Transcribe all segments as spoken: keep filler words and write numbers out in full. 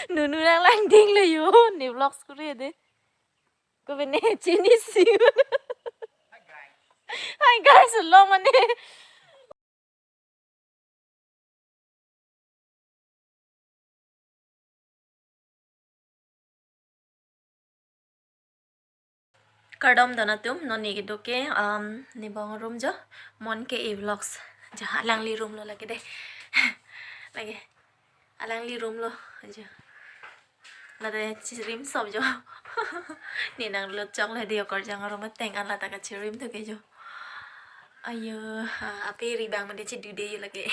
Nunu nang langding le yo, ne vlogs kuri de. Ko bene chini si. Hi guys, lo mane. Kardom don atum, non ne kedo ke, um, ne bong room jo, Mon K A Vlogs. Jo, alangli room lo lake de. Lake. Alangli room lo, jo. Lata chirim sop jo. Ne nang lut chok le de okorjang room ateng an lata kachirim thu ke jo. Ayo, ha, ape ri bang mande chidu de lake.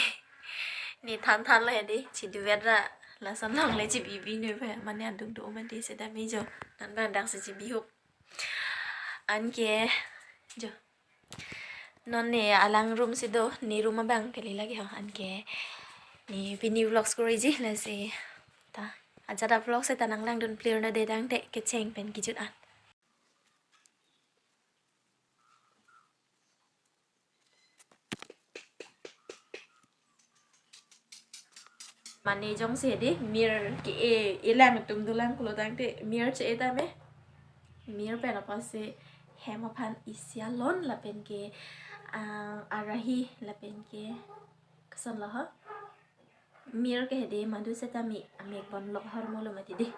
Ne than than le de, chidu vet ra. Lason long le chibi bi nu phe, mane aduk do mande seta me jo. Nan bang dak si chibi hup. Anke, jo. Non ne alang room si do, ne room abang kali lagi ho, anke ne pini vlogs kuriji lasi. Ta, ajat a vlogs ta nang langdun clear na de dang te kecheng pen kejut an. Mane jongsi de mir ke-e, elang atum dolang pulo tangte mir che-e tame. Mir pen apotsi hem aphan isi alon lapen ke, ah, arahi lapen ke koson lo ho. Mir ke hedi madu setame amek bon lok hormo lo mati de.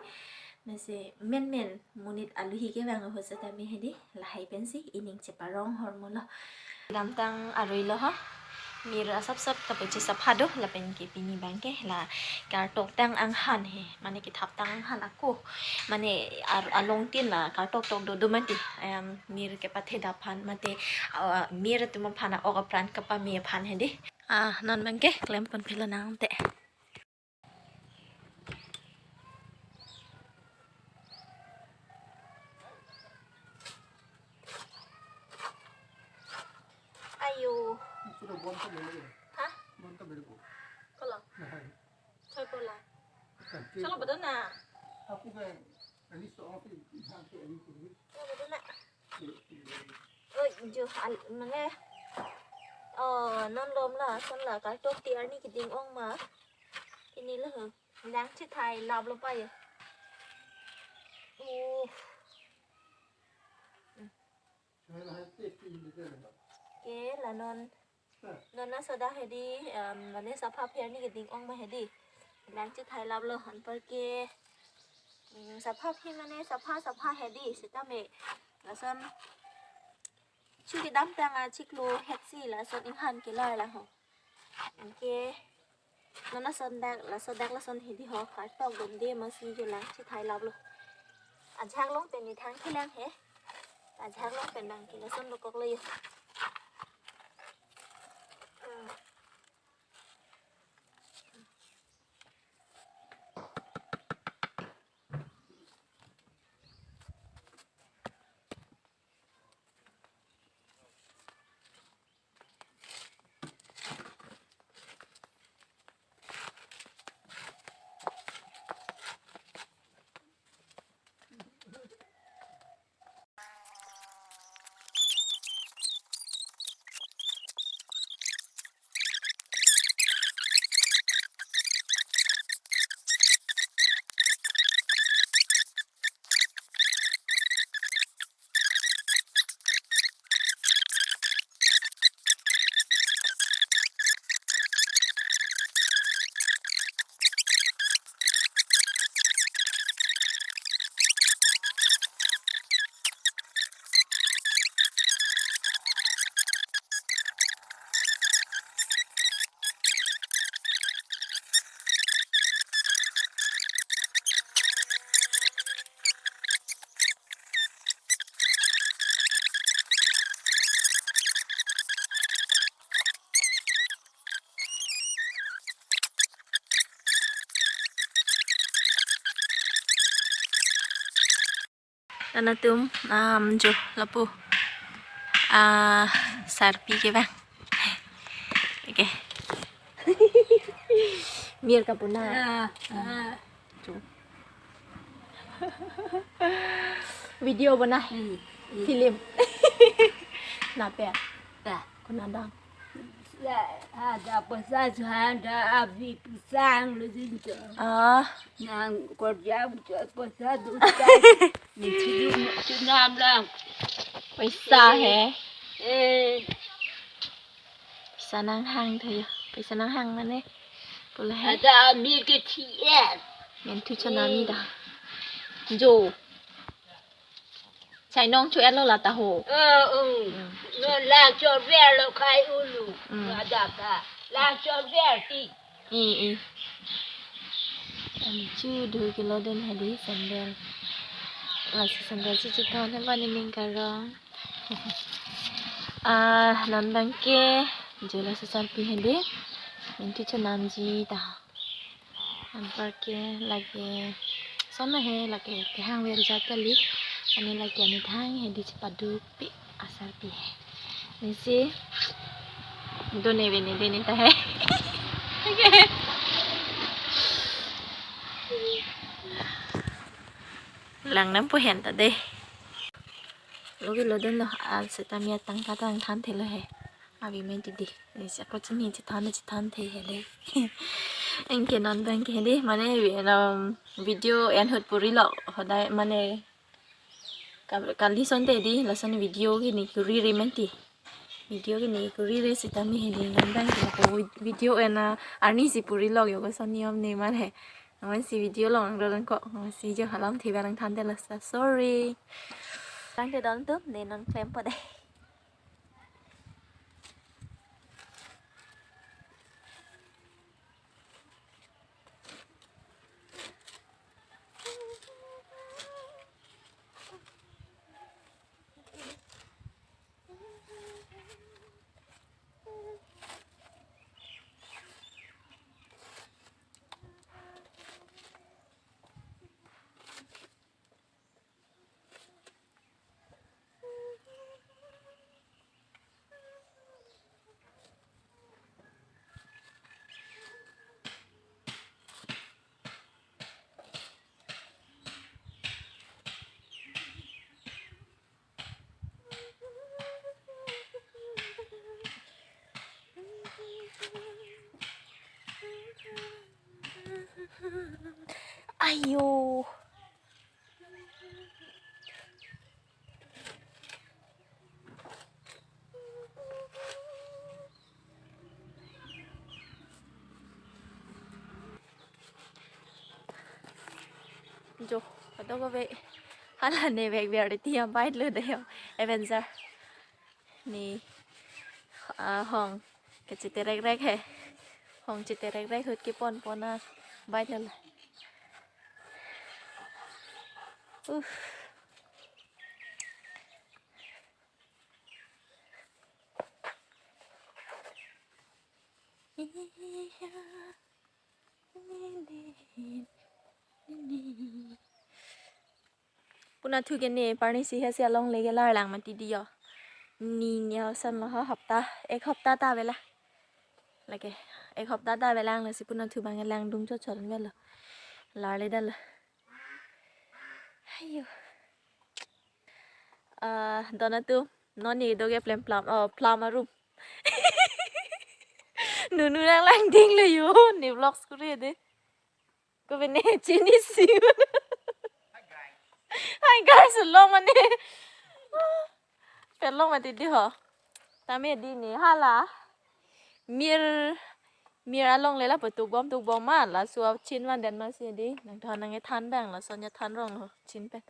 Mese menmen monit aluhi kevang ahut setame hedi lahai pensi ining cheparong hormo lo. Damtang arui lo ho. Mir asap sap kapeche sapha do lapen ke pini bang ke la kartok tang anghan he. Mane kethap tang anghan ako. Mane ar-, along tin la kartok tok do do mati. Em, mir kepathe daphan mate, ah, mir atum aphan a-ok apran kapame aphan hedi. Ah, non bang ke klem pon phila nang te. Ayo. Sudah bon ka beli ya? Hah? Bon ka beli ko? Kalau? Nah, hai. Choi ko la. Kan, Kalau betul na. Aku kan, ini soal sih, nanti ini sih. Kalau betul na. Oi, jo, al-, mane. Oh, non lom lason la kartok ti arni keding ong ma. Pini lo, lang chethai lap lo pa ye. Uh. Ke la non. Non laso dak hedi, em, mane sapha pherni keding ong ma hedi. Lang chethai lap lo anparke, mm, sapha phe mane sapha sapha hedi setame. Lason chu kedam tang achiklo hetsi lason inghan kelar la ho. Anke non lason dak, laso dak lason hedi ho kartok dom de masi jo lang chethai lap lo. Ajak long pen ni thang kelang he. Ajak long pen bang ke lason lo kok lo yo. Hmm. Don atum, um, jo lapu, ah, sarpi ke bang. Oke. Mir ka puna. Ah, ah. Jo. Video bana. Hmm, hmm. Film. Nape? Ta. Kuna dang. Ada poisa juhan da abi pisang lo jinjo. Ah, nang kerja buat poisa duta. Ni sidu tunam lang. Poisa he. Eh, Poisa nanghang tha ya. Poisa nanghang mane. Pula he. Ada amir ke T S. Menthu chonam da. Jo. Chainong cho-etlo la ta ho. Eh, um. Hmm. Non lang chorver lo khai ulu. Hmm. Ada ka. Lang chorver ti. Eh, eh. Ani chu do kilo den hadi sandal. Lasi sandal si chithon he bani ning karong. Ah, non bangke jo lasi sarpi hadi. Menthu chonamji ta. Anparke lake sona he lake kehang verjat kali. Ani lake ani thang hadi chepadukpik asarpi he. Nisi done vene dene ta he. Lang nam pu hen ta de. Logi lo den lo, ah, seta mi atangka tangthan thelo he. Abi men ti di. Nisi ako chini chithon chithon the he de. Anke non bangke he de. Mane, um, video en hut puri lo. Hodai mane kal-, kali sonte di lason video kini kuri re menti. Video kini kuri re sitame hini nang dang kini ko vid-, video ena arni si puri lok yo ko son niom ne mar he. Naman si video long ang dolang ko. Naman si jo halam thiba nang thante lasa. Sorry. Tangte don tu ne non klempo deh. Ayo. Jo, kadokave hala ne vek ver ti abide lo dei yo, Avenger. Ne, ah, hong kachiterek rek he. Hong chiterek rek ahut kepon pon abide lo. Uh. Puna thu ke ne parni si hesi along lege lar lang mati di yo. Ni ni asan lo ha hapta, ek hapta ta vela. Lake, ek hapta ta vela ang lasi puna thu bang langdung cho chon velo. Lar le dal. Ayo. Ah, dona tu, non ni doge plem plam, oh, plam arum. Nunu nang langding le yo, ni vlogs kuri de. Ko bene chini si. Hi guys, long mane. Pelong mati di ho. Tame di ni hala. Mir, mir along lela petuk bom tuk bom ma la sua chin van den ma si di. Nang than nang e than bang la sonya than rong lo chin pen.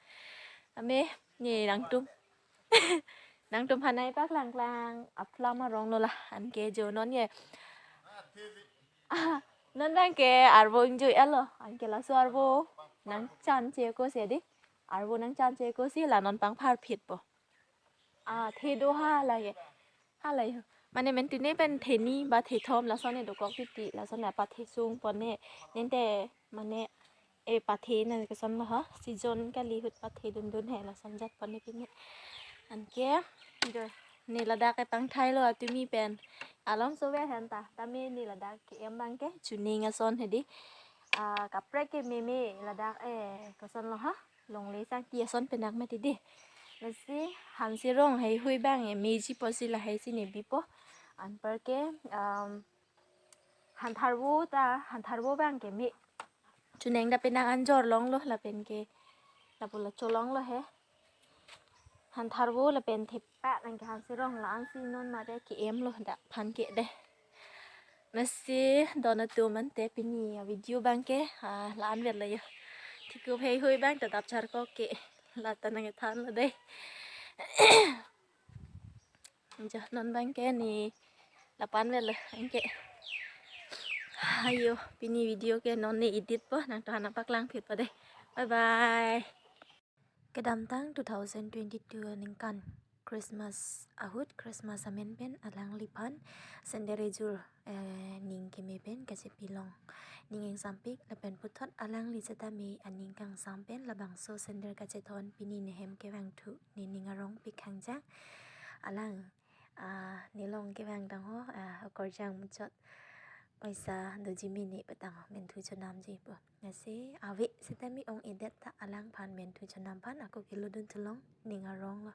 Ame ni nangtum. Nangtum hanai pak lang klang aplam arong lo la anke jo non ye. Ah, non bangke arvo ingjui alo. Anke laso arvo nang chan che ko si di. Arvo nang chan che ko si la non pangphar phit po. Ah, the do ha la ye. Ha la ye. Mane mentine pen theni ba thethom lason ne dokok titi lason ne pathe sung pon ne. Nente mane e pathe na keson lo ha. Season kali ahut pathe dun dun he lason jat pon ne pini. Anke jo ne ladak e pangthai lo atumi pen. Along so ve hen ta. Tame ne ladak ke em bangke chuning ason he di. Ah, kaprek ke meme ladak e keson lo ha. Longle sang ti ason penak mati di. Lasi hansi rong hei hui bang e meji po si lahai si ne bipo. Anparke, um, hantharvo ta, hantharvo abangke me chuneng ta penang anjor longlo lapenke lapu la cholonglo he. Hantharvo lapen thepa nangke hanserong la-ansi non mare ke-emlo dak aphan ke de. Lasi don atum ante pini avideo abangke, ah, la-an vetlo yo. Thikup heihui abang ta dap charkok ke, la ta nangkethanlo de. Jo, non abangke ne la-an vetlo anke. Ayo, pini video ke non ne editpo, nangtum aphan nangpaklang phitpo de. Bye bye. Kedamtang two thousand twenty-two aningkan Christmas ahut, Christmas amen pen alangliphan sandal ejur, eh, ning keme pen kachepilong. Ning ingsampik lapen puthot alangli setame aning kangsam pen labangso sandal kachethon pini nehem kevangthu, ne ning arong Pi Khangjang. Alang, ah, nelong kevang tangho, ah, okorjang muchot oisa doji mene petang menthu chonamji po. Lasi ave setame ong-edet ta alangphan menthu chonam aphan ako kelodun thulong ning aronglo.